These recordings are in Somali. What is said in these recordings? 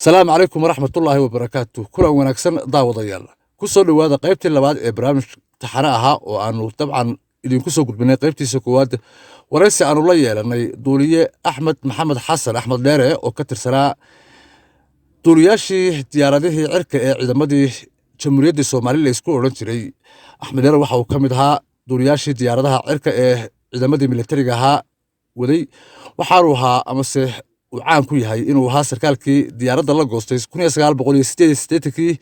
Asalaamu calaykum waraxmatullaahi wabarakaatu. Kulan wanaagsan, daawadayaal. Ku soo dhowaada qaybtii labaad ee barnaamij taxane ahaa oo aanu dabcan idinku soo gudbinay. Qaybtiisa koowaad waraysi aanu la yeelanay duuliye Axmed Maxamed Xasan, Axmed Dheere, oo ka tirsanaa duuliyaashii diyaaradihii cirka ee ciidamadii Jamhuuriyadda Soomaaliya la isku odhan jiray. Axmed Dheere waxa uu ka mid ahaa duuliyaashii diyaaradaha cirka ee ciidamadii militariga ahaa waday. Waxaanu ahaa amase uu caan ku yahay inuu ahaa sarkaalkii diyaaradda la goostay 1988-kii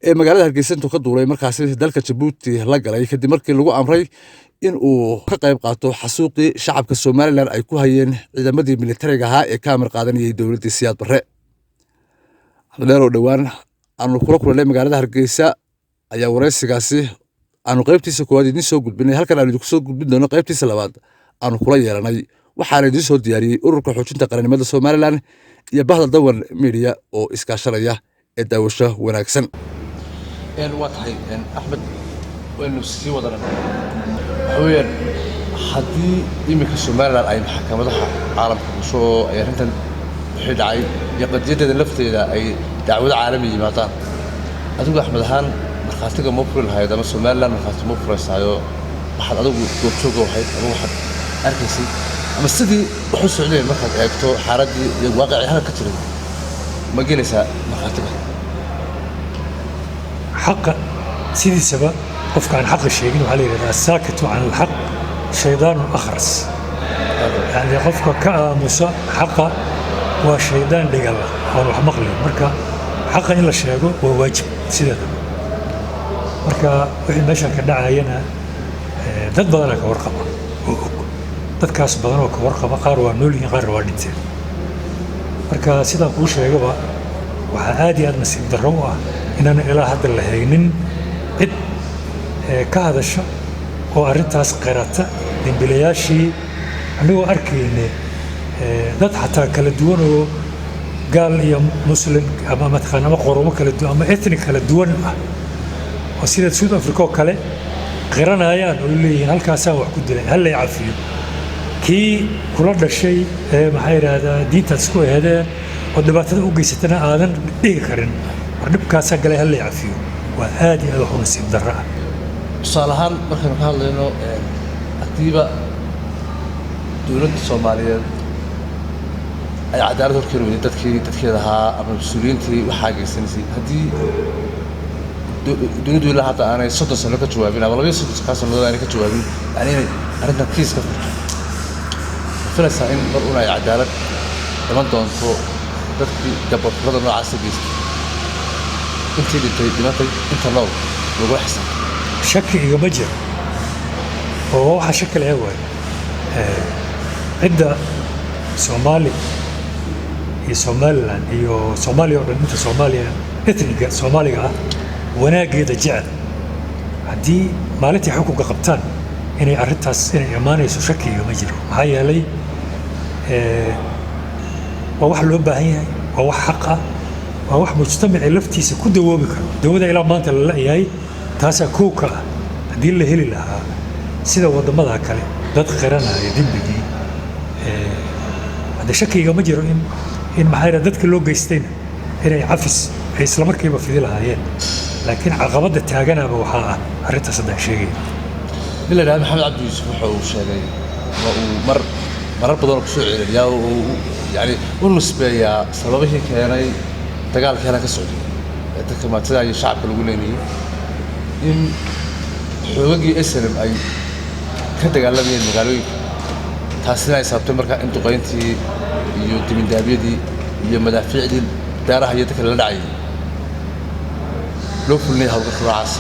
ee magaalada Hargeysa intuu ka duulay markaasi dalka Jabuuti la galay, kadib markii lagu amray in uu ka qayb qaato xasuuqii shacabka Somaliland ay ku hayeen ciidamadii militariga ahaa ee ka amar qaadanayay dowladdii Siyaad Barre. Axmed Dheer oo dhowaan aanu kula kulannay magaalada Hargeysa ayaa waraysigaasi aanu qaybtiisa koowaad idiin soo gudbinay. Halkan aanu idinku soo gudbin doono qaybtiisa labaad aanu kula yeelanay. Waxaana idiin soo diyaariyey Ururka Xoojinta Qarannimada Somaliland iyo bahda Dawan Media oo iskaashanaya. Ee daawasho wanaagsan. Waa tahay, Axmed, waynu sii wadana. Waxa weeyaan, haddii iminka Somaliland ay maxkamadaha caalamka gasho oo ay arrintan wixii dhacay iyo qadiyaddeeda lafteeda ay dacwado caalami yimaadaan, adigu Axmed ahaan markhaatiga ma furi lahayd ama Somaliland markhaati ma furaysaayo? Waxaad adigu goobjooga ahayd ama waxaad arkaysay ama sidii wax u socdeen markaad eegto xaaladdii iyo waaqicii halka ka jiray, ma gelaysaa markhaatiga? Xaqa sidiisaba qofka aan xaqa sheegin waxaa la yidhahdaa الساكت عن الحق شيطان أخرس. Yani qofka ka aamusa xaqa waa shaydaan dhigala oon wax maqlayn. Marka xaqa in la sheego waa waajib sideedaba. Marka wixii meesha ka dhacayana dad badanaa ka warqaba oo og. Dadkaas badan oo ka warqaba qaar waa nool yihiin, qaarna waa dhinteen. Marka sidaan kuu sheegaba, waxaa aad iyo aad nasiib darro u ah inaan ilaa hadda la haynin cid ka hadasha oo arrintaas qirata dembilayaashii, anigoo arkayne dad xataa kala duwan oo gaal iyo Muslim ama mataqaana ama qoromo kala duwan ama ethnic kala duwan ah oo sida South Africa oo kale qiranayaan oo leeyihiin, "Halkaasaan wax ku dilay, ha lay cafiyo." Kii kula dhashay ee, maxaa yidhaahdaa, diintaad isku ehedeen oo dhibaatada u geysatana aadan dhihi karin, "War dhibkaasaa galay, ha lay cafiyo." Waa aad iyo aad wax u nasiib darro ah. Tusaale ahaan, markaynu ka hadlayno, haddiiba dowladda Soomaaliyeed ay cadaalad horkeeni weyday dadkii dadkeeda ahaa ama mas-uuliyiintii waxaa geysanaysay, haddii dowladdu ilaa hadda aanay 30 sano ka jawaabin ama 32 kaa sannadood aanay ka jawaabin, yani inay arrintan kiis ka furto, ma filaysaa in mar un ay cadaalad iman doonto dadkii gaboodfalada noocaasa geystay, intii dhintay dhimatay, inta nool lagula xisaabto? Shaki igama jiro oo waxa shaki laga waayo cidda Soomaali iyo Somaliland iyo Soomaaliya oo dhan, inta Soomaaliya ethniga Soomaaliga ah wanaaggeeda jecel, haddii maalintii xukunka qabtaan inay arrintaas inay imaanayso shaki igama jiro. Maxaa yeelay, waa wax loo baahan yahay, waa wax xaq ah, waa wax mujtamacii laftiisa ku dawoobi karo. Dawada ilaa maanta la la'yahay taasaa kow ka ah. Haddii la heli lahaa sida waddamada kale dad qiranaya dembigii, hadde shaki igama jiro in, maxaa yidhaha, dadka loo geystayna inay cafis ay isla markiiba fidi lahaayeen. Laakiin caqabadda taaganaba waxaa ah arrintaas haddaan sheegaya. Nin la yidhahda Maxamed Cabdi Yuusuf waxa uu sheegay ama uu mar marar badan oo kusoo celceliyaa oo uu yani u nisbeeyaa sababihii keenay dagaalkii halkan ka socday ee dadka maatida iyo shacabka lagu leynayay in xoogagii SNM ay ka dagaalamayeen magaalooyinka, taasina ay sababtay markaa in duqayntii iyo dibindaabyadii iyo madaafiicdii daaraha iyo dadka lala dhacayay loo fulinaya hawlgalka noocaas.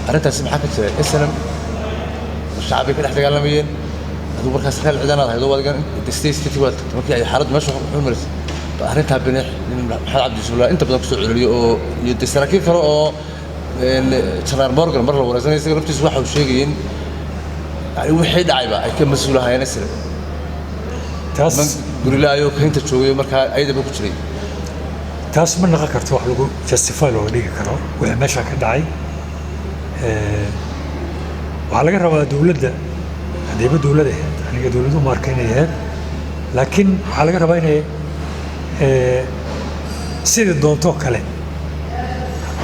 Arrintaasi maxaa ka jira? SNM shacabay ka dhex dagaalamayeen, adigu markaas reer ciidanaad ahayd oo adigan state city waad tagtay markii ay xaaladdu meesha xun marisay. Arrintaa binix nin Maxamed Cabdi Yuusuf inta badan kusoo celeliyo oo iyo dee saraakiil kale oo Jenaraal Morgan mar la wareysanay, isaga laftiisu waxa uu sheegayay in yani wixii dhacayba ay ka mas-uul ahaayeen SNM. Taas gurilaayo kaynta joogay markaa ayadaba ku jiray. Taas ma naqon karto wax lagu justify looga dhigi karo wixii meesha ka dhacay. Waxaa laga rabaa dowladda, haddiiba dowlad ahayd, aniga dowladdu uma arka inay ahayd, laakiin waxaa laga rabaa inay Sidii doontoo kale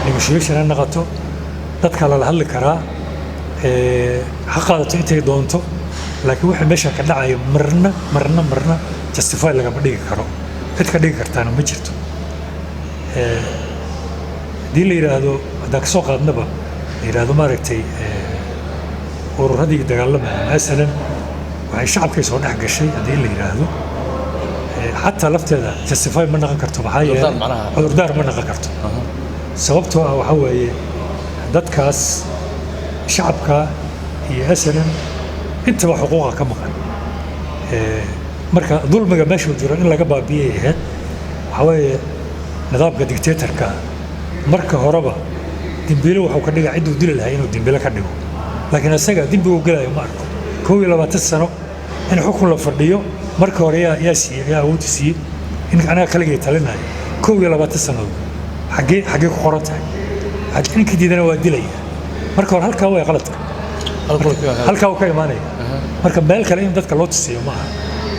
negotiation ha noqoto, dadka lala hadli karaa, ha qaadato intay doonto, laakiin waxa meesha ka dhacaya marna marna marna justify lagama dhigi karo. Cid ka dhigi kartaana ma jirto. Haddii la yidhaahdo, haddaan kasoo qaadnaba, la yidhaahdo maaragtay ururadii dagaalamaya masalan waxay shacabkay soo dhex gashay, haddii la yidhaahdo, xataa lafteeda justify ma noqon karto. Maxaa yeelay Cudurdaar macnaha. Cudurdaar ma noqon karto, sababtoo ah waxaa weeye dadkaas shacabka iyo SNM intaba xuquuqa ka maqan. Marka dulmiga meeshuu jiro in laga baabi'iyay ahayd. Waxaa weeye nidaamka dictatorka marka horeba dembiile wuxuu ka dhigaa cidduu dili lahaa inuu dembiile ka dhigo, laakiin isaga dembigu gelayo ma arko. 21 sano in xukun la fadhiyo, marka hore yaa siiyey, yaa awoodda siiyey in anaga kaligay talinayo 21 sannadood? Xaggee ku qoran tahay? Ninka diidana waa dilaya. Marka hore halkaa way qaladka halkaa uu ka imaanaya. Marka meel kale in dadka loo tusiyo ma aha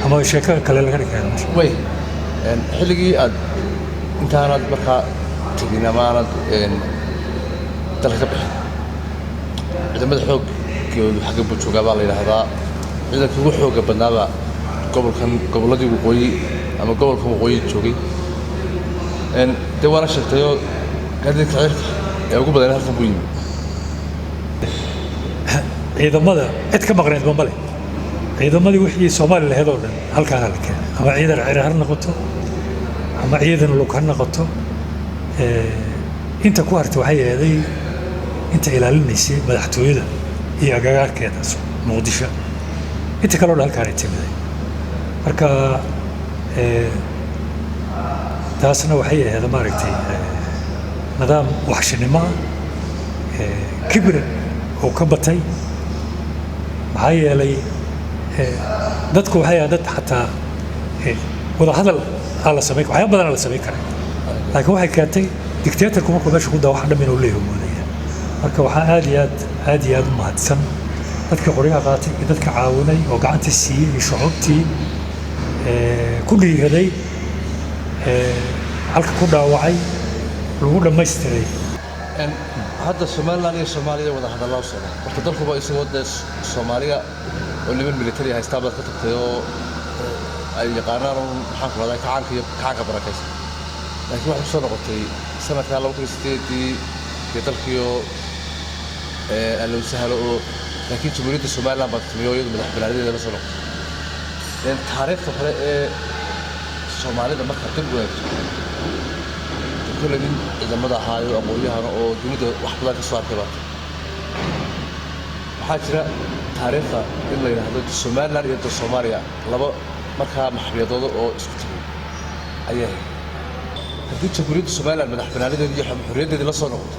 ama sheeko kale laga dhigayo meesha. Way xilligii aad intaanaad markaa tegin ama aanad dalka ka bixin, ciidamada xoogoodu xagga buu joogaa baa la yidhaahdaa. Ciidanka ugu xoogga badnaabaa gobolkan, gobolladii waqooyi ama gobolkan waqooyi joogay. Dee waana sheegtayoo gaadiidka cirka ee ugu badan halkan buu yimi. Ciidamada cid ka maqnaydba male. Ciidamadii wixii Soomaali lahayd oo dhan halkaana la keenay, ama ciidan cir ha noqoto ama ciidan lug ha noqoto. Inta ku hartay waxay ahaday inta ilaalinaysay madaxtooyada iyo agagaarkeeda Muqdisho. Inta kaleo dhan halkaanay timiday. Marka taasna waxay ahayd maaragtay nidaam waxshinimo ah, kibir oo ka batay. Maxaa yeelay dadku waxay ahayd dad xataa wada hadal aa la samayn, waxyaaba badan aa la samayn karay, laakiin waxay keentay dictatorku markuu meesha ku daa wax dham inuu leeyahay moodaya. Marka waxaa aad iyo aad aad iyo aad u mahadsan dadka qoryaha qaatay iyo dadka caawinay oo gacanta siiyey iyo shucuubtii ku dhiiraday, halka ku dhaawacay lagu dhammaystiray. Hadda Somaliland iyo Soomaaliya wada hadallaa u socda. Horta dalkuba isagoo dee Soomaaliya oo niman military haystaa baad ka tagtay oo ay yaqaanaan un, maxaan ku rahdaa, kacaanka iyo kacaanka barakaysan, laakiin waxay kusoo noqotay sanadkaa 2008-dii iyo dalkiioo allow sahlo oo laakiin Jamhuuriyadda Somaliland baa timi oo iyadu madax banaanideeda la soo noqotay. Taariikhda hore ee Soomaalida marka dib u eegto, kolley nin ciidamada ahaayo, aqoon-yahana oo dunida wax badan ka soo arkay baata, waxaa jira taariikhda in la yidhaahdo Somaliland iyo Soomaaliya laba markaa maxmiyadooda oo isku tegay ayaa ahayd. Haddii Jamhuuriyadda Somaliland madax banaanideedii iyo xorriyaddeedii la soo noqoto,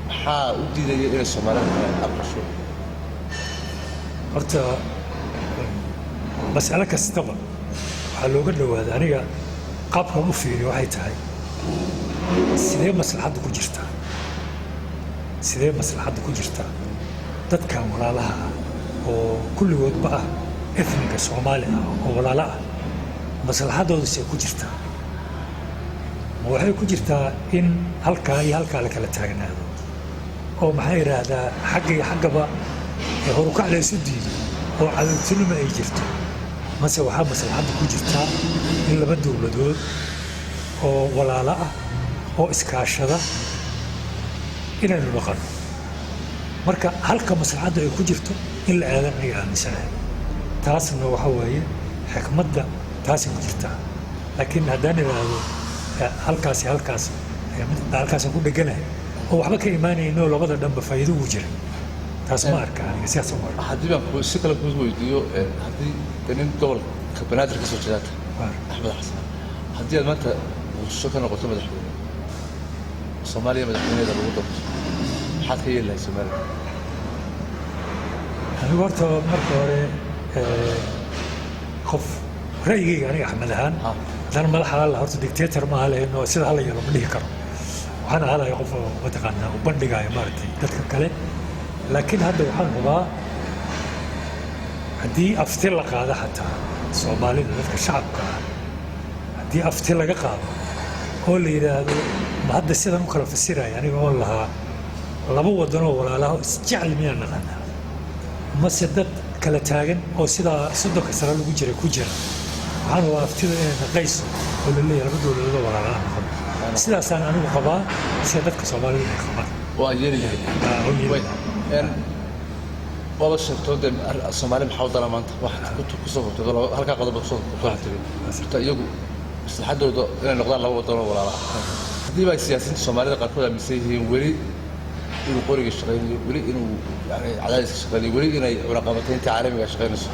maxaa u diidaya inay Soomaalida kale aqbasho? Horta mas'alo kastaba waxaa looga dhowaaday, aniga qaabkan u fiiriyo waxay tahay sidee maslaxadda ku jirtaa, sidee maslaxadda ku jirtaa dadkan walaalaha ah oo kulligoodba ah ethniga Soomaali ah oo walaalo ah, maslaxaddooda see ku jirtaa? Ma waxay ku jirtaa in halkaa iyo halkaa la kala taagnaado oo maxaa yidhaahdaa xagga iyo xaggaba ee horukac la isu diido oo cadowtinimo ay jirto, mase waxaa maslaxadda ku jirtaa in laba dowladood oo walaalo ah oo iskaashada inaynu noqono? Marka halka maslaxadda ay ku jirto in la aadan aniga aaminsanahay, taasna waxa weeye xikmadda taasay ku jirtaa. Laakiin haddaan idhaahdo halkaasi halkaas halkaasaan ku dheganahay oo waxba ka imaanayno, labada dhanba faa'iido ugu jiray, taas ma arka aniga, sidaas uma arka. Haddii baan si kale kuu weydiiyo, haddii nin gobolka Banaadir ka soo jeedaata, Axmed Xasan, haddii aad maanta Muqdisho ka noqoto madaxweyne, Soomaaliya madaxweyneeda lagu doorto, maxaad ka yeeli lahayd Soomaaliya? Anigu horta marka hore qof ra'yigayga aniga Axmed ahaan, haddana madax xalaal horta dictator ma aha lahayn oo sida hala yeelo ma dhihi karo. Waxaan ahaa lahay qof oo mataqaanaa u bandhigayo maaragtay dadka kale. Laakiin hadda waxaan hubaa haddii afti la qaado xataa Soomaalida, dadka shacabka ah, haddii Haddii afti laga qaado oo la yidhaahdo, ma hadda sidan u kala fasiraya aniga oon lahaa laba wadanoo walaalaho isjecel miyaan naqanaa, mase dad kala taagan oo sidaa 30-ka sano lagu jiray ku jira? Waxaan waa aftida inay naqayso oo la leeyahay laba dowladoodoo walaalaha noqon. Sidaasaan anigu qabaa, sida dadka Soomaalidu ay qabaan. Waa yeeli lahayd. Oo yeeli lahayd. Waaba sheegto dee, Soomaali maxaa u dara maanta? Waxaad kusoo kortay halkaa qodob kusoo kortay horta, iyagu maslaxadooda inay noqdaan laba wadan oo walaala ah. Haddii ba siyaasiyiinta Soomaalida qaarkood aaminsan yihiin weli inuu qoriga shaqaynayo, weli inuu yani cadaadiska shaqaynayo, weli inay cunaqabataynta caalamiga shaqaynayso,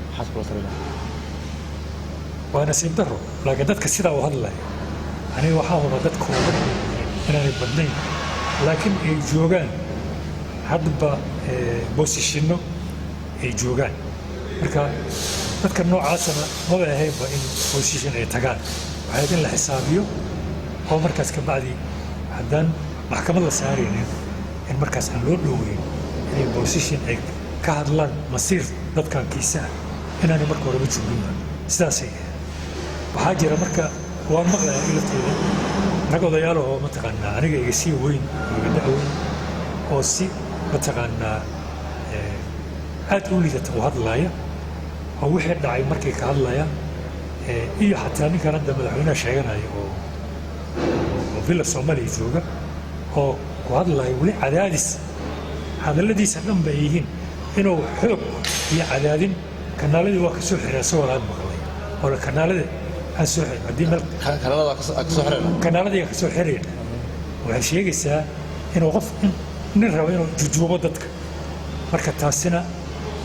maxaad kula talin lahaa? Waa nasiib daro, laakiin dadka sidaa u hadlaya aniga waxaa huba dad kooban inaanay badnayn, laakiin ay joogaan hadba position-no ay joogaan. Marka dadka noocaasana maba ahaynba in position ay tagaan. Waxay in la xisaabiyo oo markaas ka bacdi haddaan maxkamad la saaraynin, in markaas aan loo dhoweyn inay position ay ka hadlaan masiir dadkan kiisa ah inaanay marka horeba jooginba. Sidaasay ahayd. Waxaa jira marka waan maqlayaa aniga lafteyda rag odayaal oo mataqaanaa aniga iga sii weyn oo iga da' weyn oo si mataqaanaa aad u liidata u hadlaya oo wixii dhacay markay ka hadlaya, iyo xataa ninkan hadda madaxweynaha sheeganaya oo Villa Soomaaliya jooga oo ku hadlaya weli cadaadis, hadalladiisa dhan ba ay yihiin inuu xoog iyo cadaadin. Kanaaladii waa ka soo xiray isagoo laad maqlay oo la kanaalada aan soo xirin haddii meel Kanaalada ka soo xirayna. Kanaaladii ka soo xirayna waxay sheegaysaa inuu qof nin rabo inuu jujuubo dadka. Marka taasina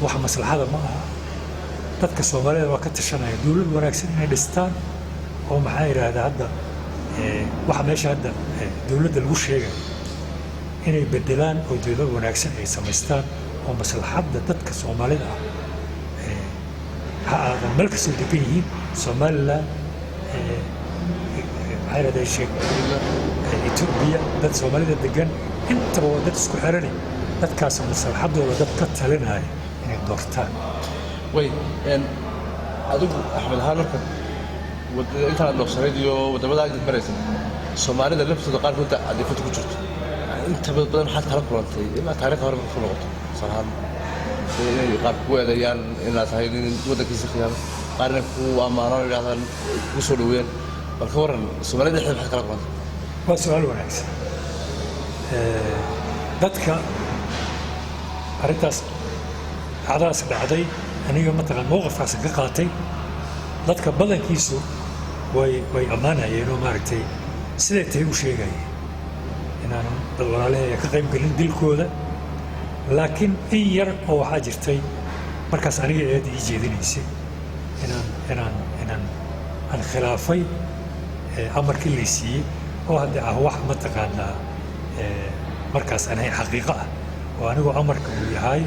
wax maslaxada ma aha. Dadka Soomaalida waa ka tashanaya dowlad wanaagsan inay dhistaan oo maxaa yidhaahdaa hadda waxa meesha hadda dowladda lagu sheegayo inay bedelaan oo dowlad wanaagsan ay samaystaan oo maslaxadda dadka Soomaalida ah, ha aadan meel kastoo degan yihiin, Somaliland, maxaa yidhahdaa, sheeg, Etoobiya, dad Soomaalida degan intaba waa dad isku xiranay. Dadkaas maslaxadooda dad ka talinaya inay doortaan. Way adigu Axmed ahaan, marka intaad dhoofsanayd iyo waddamada aad maraysa, Soomaalida laftooda qaarkood caadifada ku jirto inta badan, maxaad kala kulantay ilaa taariikhda hore marka ku noqoto? Tusaale ahaan, inay qaar kugu eedeeyaan inaad tahay nin waddankiisa khiyaamo, qaar inay ku ammaanaan oo yidhahdaan kugu soo dhaweeyaan. Bal ka warran Soomaalida dhexdeeda, maxaad kala kulantay? Waa su-aal wanaagsan. Dadka arrintaas dhacdadaas dhacday aniga mataqaan mowqifkaas ka qaatay, dadka badankiisu way ammaanayeen oo maaragtay siday tahay u sheegayeen inaanan dad walaalahaya ka qayb gelin dilkooda. Laakiin in yar oo waxaa jirtay markaas aniga eed ii jeedinaysay inaan aan khilaafay amarkii lay siiyey, oo hadda ah wax mataqaanaa markaas aan ahayn xaqiiqo ah, oo anigoo amarka uu yahay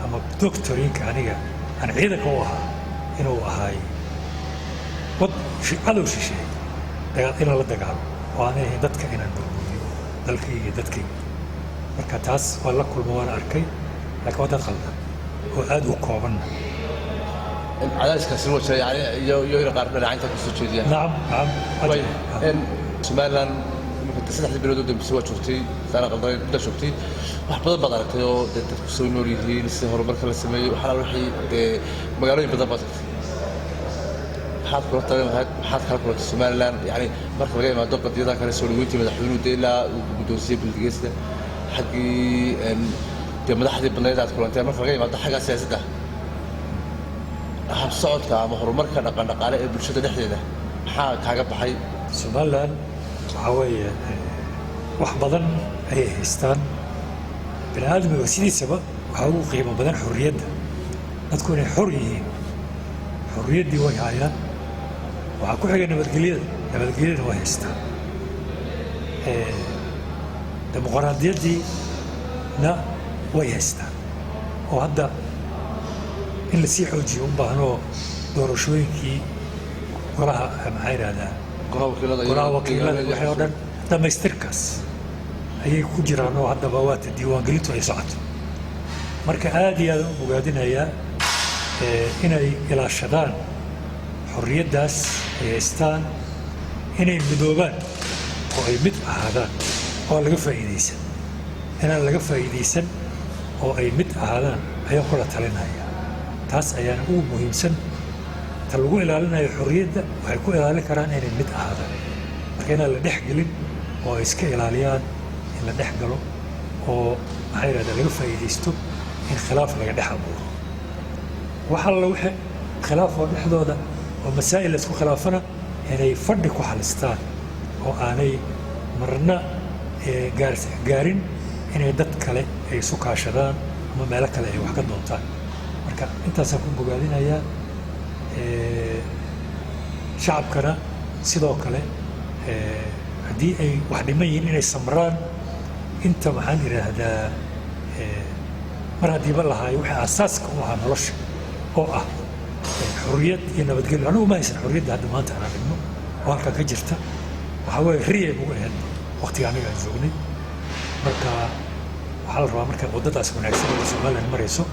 ama doctrine-ka aniga aan ciidanka u ahaa inuu ahay wad cadow shisheeye dagaal inaan la dagaalo oo aanay ahayn dadka inaan burburiyo dalkayga iyo dadkayga. Marka taas waa la kulma, waana arkay, laakiin waa dad qaldan oo aad u koobanna. Cadaadiskaasi waa jira yani, iyo inay qaar dhinacaynta kusoo jeediyaan? Nacam. Way Somaliland iminka 3-dii bilood u dambeysay waa joogtay, saana qaldanay muddaa joogtay, wax badan baad aragtay oo dee dadku soo nool yihiin, sida horumarka la sameeyey, waxaa wixii dee magaalooyin badan baad tagtay. Maxaad kula talin lahayd? Maxaad kala kulantay Somaliland, yani marka laga imaado qadiyadaha kale, soo dhaweyntii madaxweynuhu dee ilaa uu guddoonsiyey bildigeesta, xaggii dee madaxdii badnayd aad kulanteen, marka laga imaado xagga siyaasadda, habsocodka ama horumarka dhaqan dhaqaale ee bulshada dhexdeeda, maxaa kaaga baxay? Somaliland waxaa weeye wax badan ayay haystaan. Bini aadmiga sidiisaba waxaa ugu qiimo badan xorriyadda, dadku inay xor yihiin. Xorriyaddii way hayaan. Waxaa ku xiga nabadgelyada, nabadgelyada way haystaan. Dimuqraadiyaddiina way haystaan oo hadda in lasii xoojiyo u baahnoo doorashooyinkii golaha, maxaa yidhahdaa, golaha wakiilada. Golaha wakiilada, waxay oo dhan dhammaystirkaas ayay ku jiraan oo haddaba waata diiwaangelintu ay socoto. Marka aad iyo aad u bogaadinayaa inay ilaashadaan xorriyaddaas ay haystaan. Inay midoobaan oo ay mid ahaadaan oo laga faa'iidaysan, inaan laga faa'iidaysan oo ay mid ahaadaan ayaan kula talinaya. Taas ayaana ugu muhiimsan ta lagu ilaalinayo xorriyadda. Waxay ku ilaalin karaan inay mid ahaadaan. Marka inaan la dhex gelin oo ay iska ilaaliyaan in la dhex galo oo, maxaa yidhahdaa, laga faa'iidaysto in khilaaf laga dhex abuuro. Wax alla wixii khilaaf oo dhexdooda oo masaa'il la isku khilaafana inay fadhi ku xalistaan oo aanay marna gaarin inay dad kale ay isu kaashadaan ama meelo kale ay wax ka doontaan. Marka intaasaan ku bogaadinayaa. Shacabkana sidoo kale, haddii ay wax dhiman yihiin, inay samraan inta, maxaan idhaahdaa, mar haddiiba lahaayo wixii aasaaska u ahaa nolosha oo ah xorriyad iyo nabadgelyo. Anigu ma haysan xorriyadda hadda maanta aan aragno oo halkan ka jirta. Waxaa weeye riyay ugu ahayd waqtiga aniga aan joognay. Marka waxaa la rabaa marka waddadaas wanaagsan ee Somaliland marayso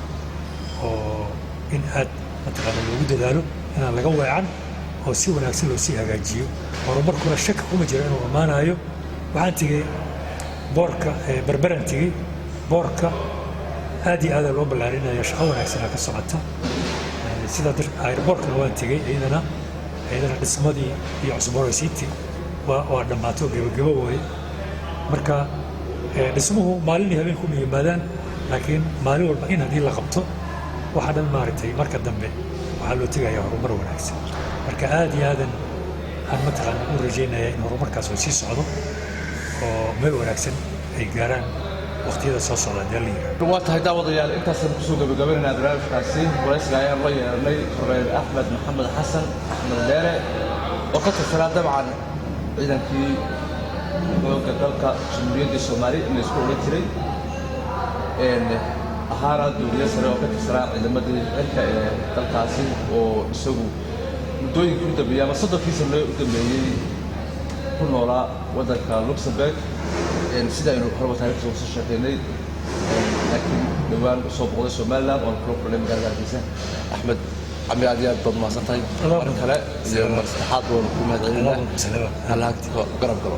oo in aad mataqaana loogu dadaalo inaan laga weecan oo si wanaagsan loo sii hagaajiyo. Horumarkuna shaki kuma jiro inuu imaanayo. Waxaan tegey port-ka, Berberaan tegey. Port-ka aad iyo aada loo ballaarinaya, shaqo wanaagsanaa ka socota. Sidaa dar airport-kana waan tegey, iyadana dhismadii iyo cusboonaysiintii waa dhammaato, gebagebo waaye. Marka dhismuhu maalin iyo habeen kuma yimaadaan, laakiin maalin walba in haddii la qabto waxa dhan, maaragtay, marka dambe waxaa loo tegayaa horumar wanaagsan. Marka aad iyo aadan aan mataqaana u rajaynaya in horumarkaas uu sii socdo oo meel wanaagsan ay gaaraan waqtiyada soo socda hadii la yidhahdo. Waa tahay, daawadayaal, intaasaan kusoo gabagabaynaynaa barnaamijkaasi. Waraysiga ayaan la yeelanay Korneyl Axmed Maxamed Xasan, Axmed Dheere, oo ka tirsanaa dabcan ciidankii xoogga dalka Jamhuuriyadda Soomaaliya in laysku odhan jiray, ahaana duuliye sare oo ka tirsanaa ciidamadii cirka ee dalkaasi, oo isagu muddooyinkii u dambeeyey ama 30kii sano u dambeeyey ku noolaa waddanka Luxembourg, sida aynu horeba taariikhda soo sheekeynay, laakiin dhowaan usoo boqday Somaliland oon kula kulnay magaalada Hargeysa. Axmed cami, aad iyo aad baad mahadsan tahay mar kale iyo mar saddexaad. Waanu ku mahadcelinaa. Allah garab galo.